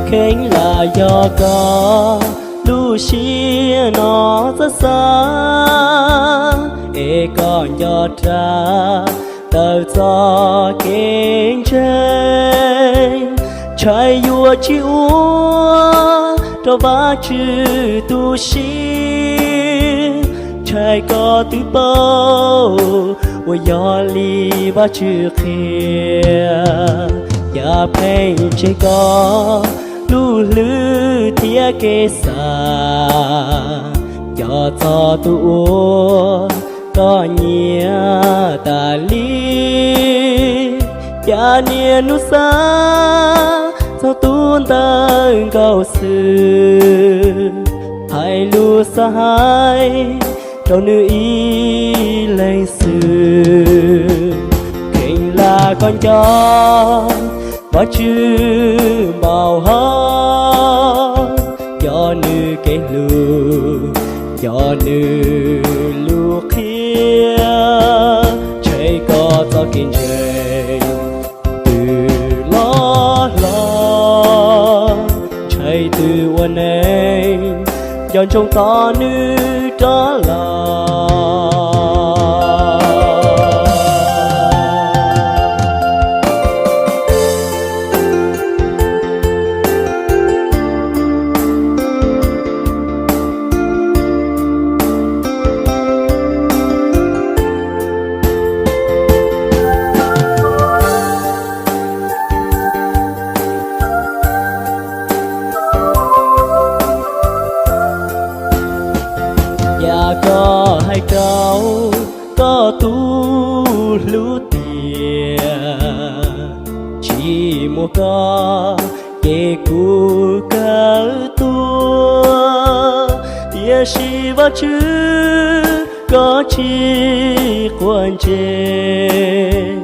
Kheev lam yog koj lub siab no txawj xav, es koj nco ras tawm txoj kev ntseeg. Ntshai yuav tsis ua rau Vajtswv tu siab, ntshai koj twb paub uas yog li Vajtswv qhia. Yaj pheej tseg koj lub hlwb thiab kev xav, nco txog tus uas koj nyiam tas li. Cas niaj hnub xav txog tus ntawd nkaus xwb, hais lus xav hais rau nws ib leeg xwb. Kheev lam koj nco Vajtswv npaum hauv, nco nws kev hlub, nco nws lus qhia, ntshai koj txoj kev ntseeg twb loj hlob, ntshai twb ua neeg nco ntsoov tos nws rov los. Yaj koj hais rau koj tus hlub tias, tsis muaj koj ces kuv kawg tuag. Tiam sis Vajtswv koj tsis quav ntsej,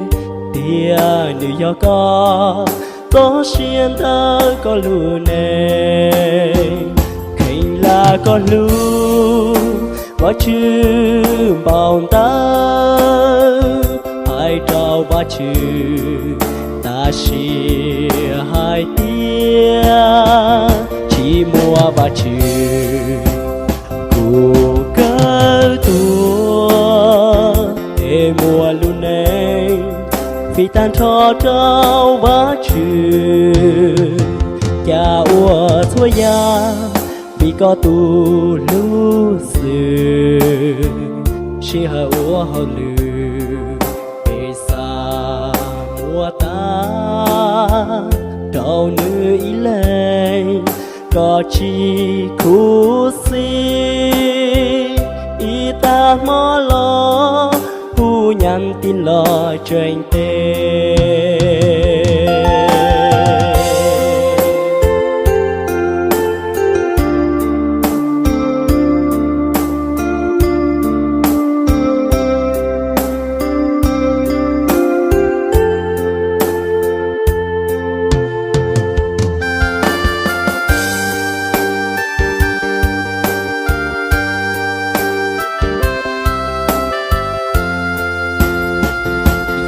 tiam nws yog koj txoj sia ntawm koj lub neej. Kheev lam koj hlub Vajtswv npaum ntawd, hais rau Vajtswv tas sim hais tias, tsis muaj Vajtswv kuv kawg tuag. Es muaj lub neej fij tag nrho rau Vajtswv, cas ua txhua yam vim koj tus hlub xwb. Sij hawm ua hauj lwm, pes xav muab tag rau nws ib leeg, koj tsis khuv xim. Ib tag hmo los hu nyam tij los tseem tes.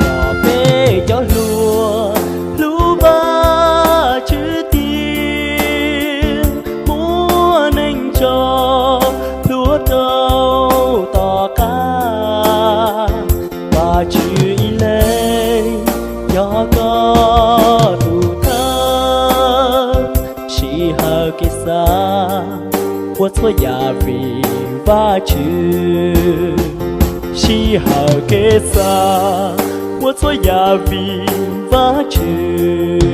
Yog peb cov hluas hlub Vajtswv tiag, muaj neeg tso plhuav rau tom qab, Vajtswv ib leeg yog koj tus thawj. Sij hawm kev xav ua txhua yam vim Vajtswv, sij hawm kev xav ua txhua yam vim Vajtswv.